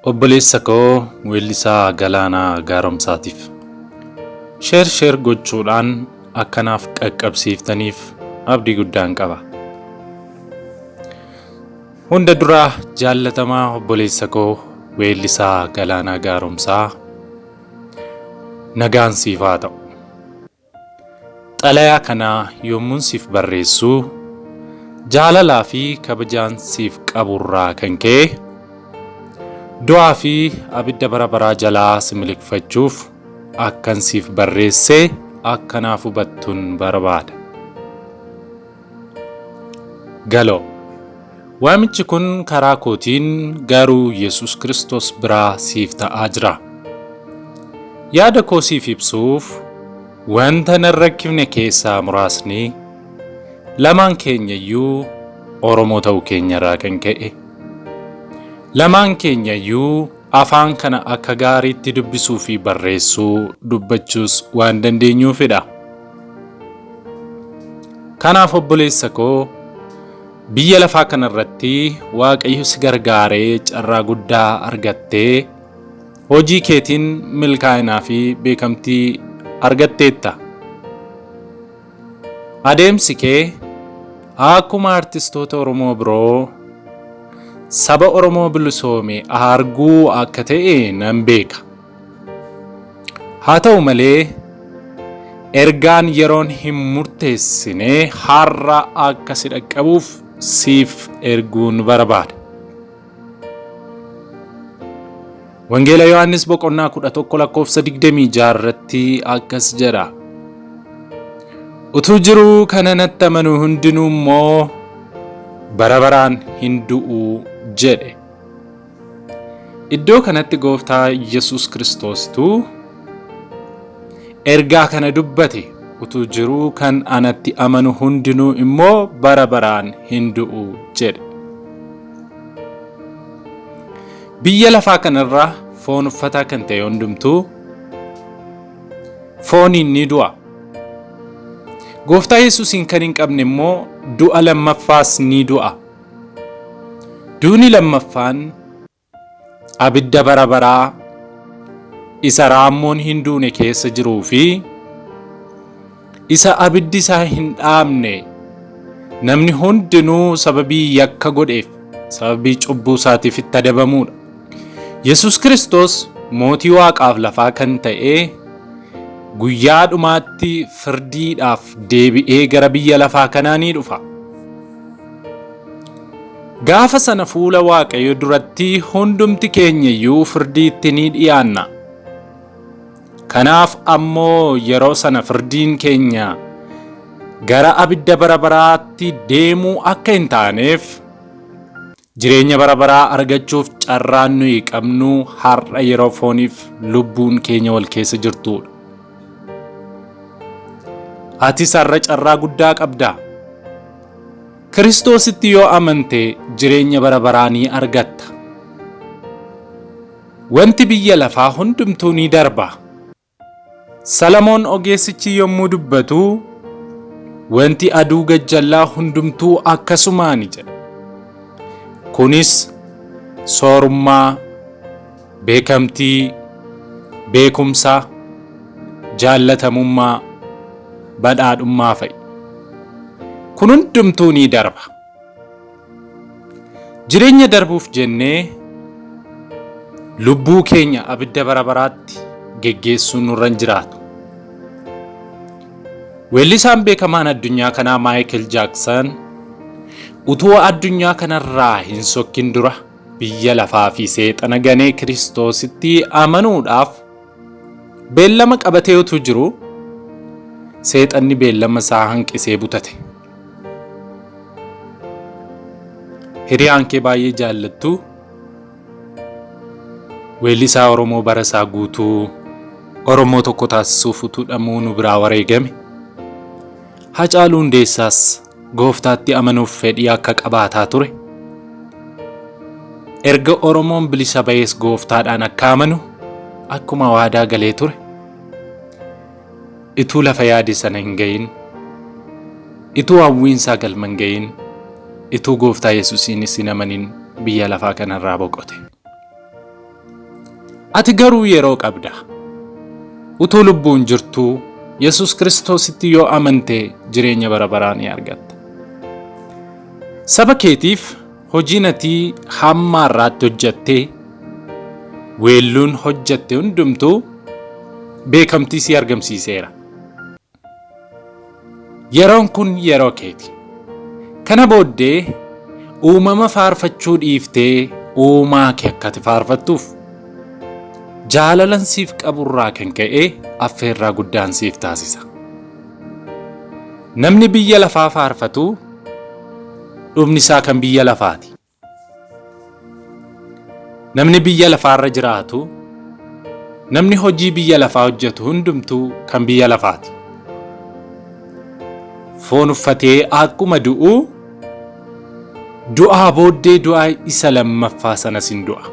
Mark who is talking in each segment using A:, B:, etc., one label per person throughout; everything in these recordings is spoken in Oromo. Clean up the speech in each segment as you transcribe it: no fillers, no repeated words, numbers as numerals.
A: Obboleessa koo weellisaa Galaanaa Gaaromsaatiif. Share share gochuudhaan akkanaaf qaqqabsiiftaniif abdii guddaan qaba. Hunda dura jaallatamaa obboleessa koo weellisaa Galaanaa Gaaromsaa nagaan siif haa ta'u. Xalayaa kana yommuun siif barreessu jaalalaa fi kabajaan siif qaburraa kan ka'e du'aa fi abidda bara baraa jalaa si miliqfachuuf akkan siif barreesse akka naaf hubattun barbaada. Galoo. Waamichi kun karaa kootiin garuu Yesuus Kiristoos biraa siif ta'aa jira. Yaada koo siif ibsuuf wanta nan rakkifne keessaa muraasni lamaan keenya iyyuu Oromoo ta'uu keenya irraa kan ka'e lamaan keenya iyyuu afaan kana akka gaariitti dubbisuu fi barreessuu dubbachuus waan dandeenyuufidha. Kanaaf obboleessa koo biyya lafaa kanarratti Waaqayyo si gargaaree carraa guddaa argattee hojii keetiin milkaa'inaa fi beekamtii argatteetta. Adeemsi kee akkuma artistoota Oromoo biroo saba Oromoo bilisoome arguu akka ta'e nan beeka. Haa ta'u malee ergaan yeroon hin murteessine har'a akka si dhaqqabuuf siif erguun barbaada. Wangeela Yohaannis boqonnaa 11 lakkoofsa 26 irratti akkas jedha. Utuu jiruu kana natti amanu hundinuu immoo bara baraan hin du'u jedhe. Iddoo kanatti gooftaa Yesuus Kiristoostuu ergaa kana dubbate utuu jiruu kan anatti amanu hundinuu immoo bara baraan hin du'u jedhe. Biyya lafaa kanarra foon uffataa kan ta'e hundumtuu fooniin ni du'a. Gooftaa Yesuusiin kan hin qabne immoo du'a lammaffaas ni du'a. Duuni lammaffaan abidda bara baraa isa raammoon hin duune keessa jiruu fi isa abiddi isaa hin dhaamne namni hundinuu sababii yakka godheef sababii cubbuu isaatiif itti adabamuudha. Yesuus Kiristoos mootii waaqaaf lafaa kan ta'e guyyaa dhumaatti firdiidhaaf deebi'ee gara biyya lafaa kanaa ni dhufa. Gaafa sana fuula Waaqayyo duratti hundumti keenya iyyuu firdiitti ni dhiyaanna. Kanaaf ammoo yeroo sana firdiin keenya gara abidda bara baraatti deemuu akka hin taaneef jireenya bara baraa argachuuf carraan nuyi qabnu har'a yeroo fooniif lubbuun keenya wal keessa jirtudha. Atis har'a carraa guddaa qabda. Kiristoositti yoo amante jireenya bara baraa ni argatta. Wanti biyya lafaa hundumtuu ni darba. Salamoon ogeessichi yommuu dubbatu, wanti aduu gajjallaa hundumtuu akkasumaani jedha. Kunis soorummaa, beekamtii, beekumsa, jaallatamummaa, badhaadhummaa fa'i. Kun hundumtuu ni darba. Jireenya darbuuf jennee lubbuu keenya abidda bara baraatti geggeessuun nurra hin jiraatu. Weellisaan beekamaan addunyaa kanaa Maayikil Jaaksan utuu addunyaa kanarraa hin sokkin dura biyya lafaa fi seexana ganee Kiristoositti amanuudhaaf beellama qabatee utuu jiru seexanni beellama isaa hanqisee butate. Hiriyaan kee baay'ee jaallattu weellisaa Oromoo bara isaa guutuu Oromoo tokko taasisuuf utuu dhamuu nu biraa wareegame. Hacaaluu Hundeessaas gooftaatti amanuuf fedhii akka qabaataa ture. Erga Oromoon bilisa ba'ees gooftaadhaan akka amanu akkuma waadaa galee ture. Ituu lafa yaade sana hin ga'in, ituu hawwiin isaa galma hin ga'in, ituu gooftaa Yesuusiinis hin amanin biyya lafaa kanarraa boqote. Ati garuu yeroo qabda. Utuu lubbuun jirtuu Yesus Kiristoositti yoo amante jireenya bara baraa ni argatta. Saba keetiif hojiin ati hamma har'aatti hojjatte, weelluun hojjatte hundumtuu beekamtii si argamsiiseera. Yeroon kun yeroo keeti. Kana booddee uumama faarfachuu dhiiftee uumaa kee akka ati faarfattuuf jaalalan siif qaburraa kan ka'e affeerraa guddaan siif taasisa. Namni biyya lafaa faarfatu dhumni isaa kan biyya lafaati. Namni biyya lafaarra jiraatu, namni hojii biyya lafaa hojjetu hundumtuu kan biyya lafaati. Foon uffatee akkuma du'u, du'aa booddee du'a isa lammaffaa sanas hin du'a.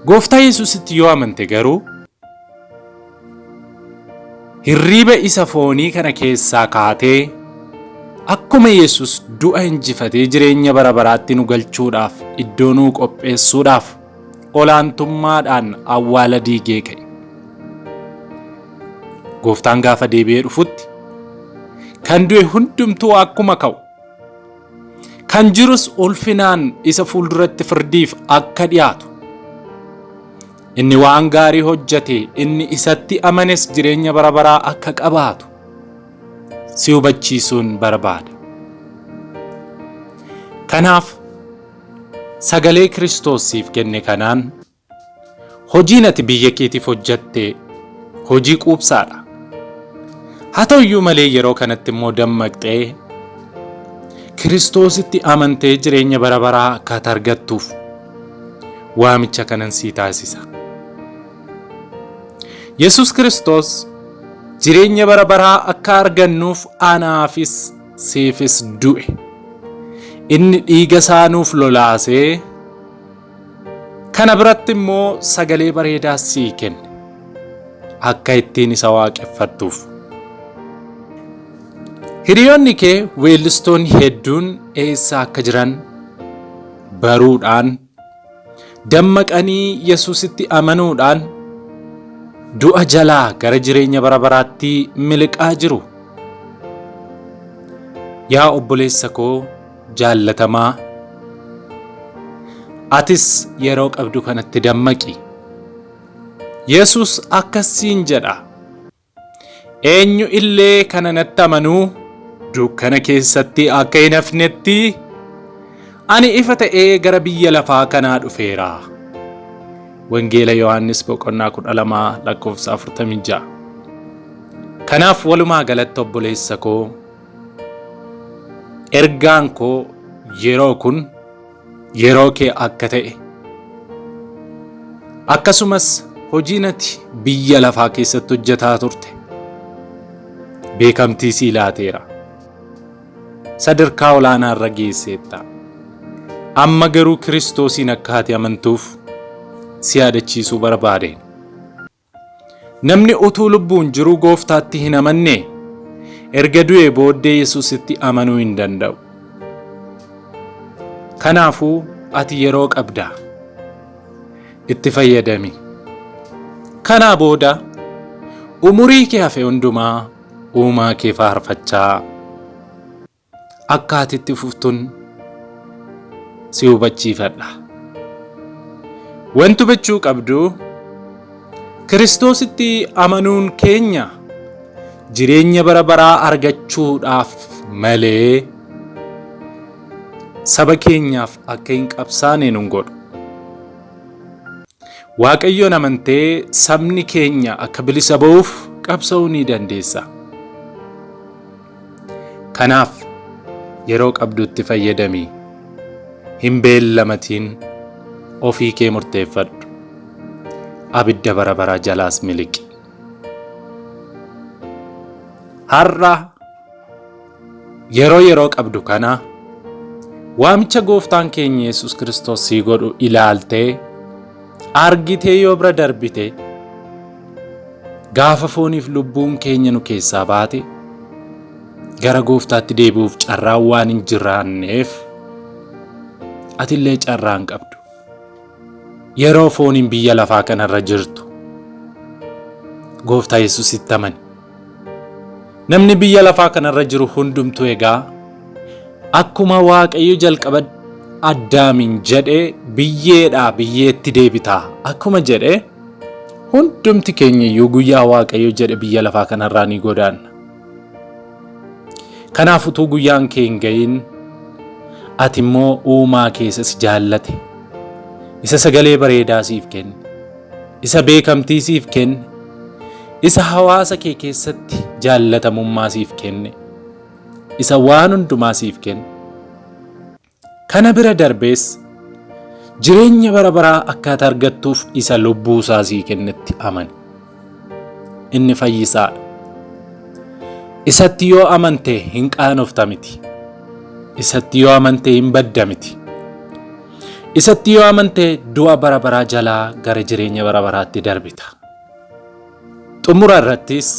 A: Gooftaa Yesuusitti yoo amante garuu Hirriiba isa foonii kana keessaa kaatee akkuma Yesus du'a injifatee jireenya bara baraatti nu galchuudhaaf iddoo nuu qopheessuudhaaf olaantummaadhaan awwaala diigee ka'e. Gooftaan gaafa deebi'ee dhufutti kan du'e hundumtuu akkuma ka'u kan jirus ulfinaan isa fuulduratti firdiif akka dhiyaatu Inni waan gaarii hojjete, inni isatti amanes jireenya bara baraa akka qabaatu si hubachiisuun barbaada. Kanaaf sagalee Kiristoos siif kenne kanaan hojiin ati biyya keetiif hojjatte hojii quubsaadha. Haa ta'u iyyuu malee yeroo kanatti immoo dammaqxee Kiristoositti amantee jireenya bara baraa akka ati argattuuf waamicha kanan sii taasisa. Yesus Kiristoos jireenya bara baraa akka argannuuf anaafis siifis du'e. Inni dhiiga isaa nuuf lolaasee kana biratti immoo sagalee bareedaa sii kenne akka ittiin isa waaqeffattuuf. Hiriyoonni kee weellistoonni hedduun eessa akka jiran baruudhaan dammaqanii Yesuusitti amanuudhaan du'a jalaa gara jireenya bara baraatti miliqaa jiru. Yaa obboleessa koo jaallatamaa, atis yeroo qabdu kanatti dammaqi. Yesuus akkas siin jedha. Eenyu illee kana natti amanuu dukkana keessatti akka hin hafnetti ani ifa ta'ee gara biyya lafaa kanaa dhufeera. Wangeela Yohaannis boqonnaa 12 lakkoofsa 46. Kanaaf walumaa galatti obboleessa koo ergaan koo yeroo kun yeroo kee akka ta'e akkasumas hojiin ati biyya lafaa keessatti hojjetaa turte beekamtii sii laateera. Sadarkaa olaanaa irra geesseetta. Amma garuu Kiristoosiin akka ati amantuuf si yaadachiisuu barbaade. Namni utuu lubbuun jiruu gooftaatti hin amanne erga du'ee booddee Yesuusitti amanuu hin danda'u. Kanaafuu ati yeroo qabda. Itti fayyadami. Kanaa booda umurii kee hafe hundumaa uumaa kee faarfachaa akka ati itti fuftun si hubachiifadha. Wanti hubachuu qabdu Kiristoositti amanuun keenya jireenya bara baraa argachuudhaaf malee saba keenyaaf akka hin qabsaane nun godhu. Waaqayyoon amantee sabni keenya akka bilisa ba'uuf qabsa'uu ni dandeessa. Kanaaf yeroo qabdutti fayyadami. Hin beellamatiin ofii kee murteeffadhu. Abidda bara baraa jalaas miliqi. Har'a yeroo yeroo qabdu kana waamicha gooftaan keenya Yesuus Kiristoos sii godhu ilaaltee argitee yoo bira darbite Gaafa fooniif lubbuun keenya nu keessaa baate gara gooftaatti deebi'uuf carraan waan hin jiraanneef atillee carraa hin qabdu. Yeroo fooniin biyya lafaa kanarra jirtu Gooftaa Yesuusitti amani. Namni biyya lafaa kanarra jiru hundumtuu egaa akkuma Waaqayyo jalqaba Addaamiin jedhe biyyeedhaa biyyeetti deebitaa akkuma jedhe hundumti keenya iyyuu guyyaa Waaqayyo jedhe biyya lafaa kanarraa ni godaanna. Kanaaf utuu guyyaan kee hin ga'iin ati immoo uumaa kee isa si jaallate, isa sagalee bareedaa siif kenne, isa beekamtii siif kenne, isa hawaasa kee keessatti jaallatamummaa siif kenne, isa waan hundumaa siif kenne. Kana bira darbees jireenya bara baraa akka ati argattuuf isa lubbuu isaa sii kennetti amani. Inni fayyisaadha. Isatti yoo amante hin qaanofta miti. Isatti yoo amante hin badda miti. Isatti yoo amante du'a bara baraa jalaa gara jireenya bara baraatti darbita. Xumura irrattis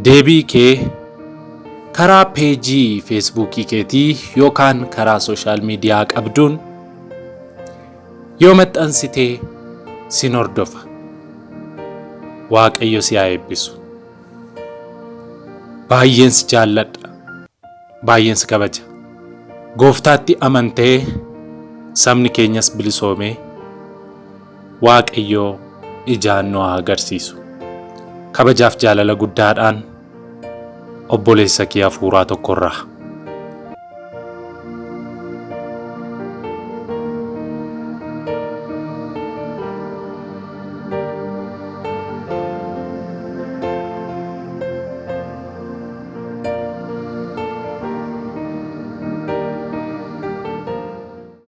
A: deebii kee karaa peejii feesbuukii keetii yookaan karaa sooshaal miidiyaa qabduun yoo maxxansitee sin hordofa. Waaqayyo si haa eebbisu. Baay'een si jaalladha. Baay'een si kabaja. Gooftaatti amantee sabni keenyas bilisoomee Waaqayyo ijaan nu haa agarsiisu. Kabajaaf jaalala guddaadhaan obboleessa kee hafuuraa tokkorraa.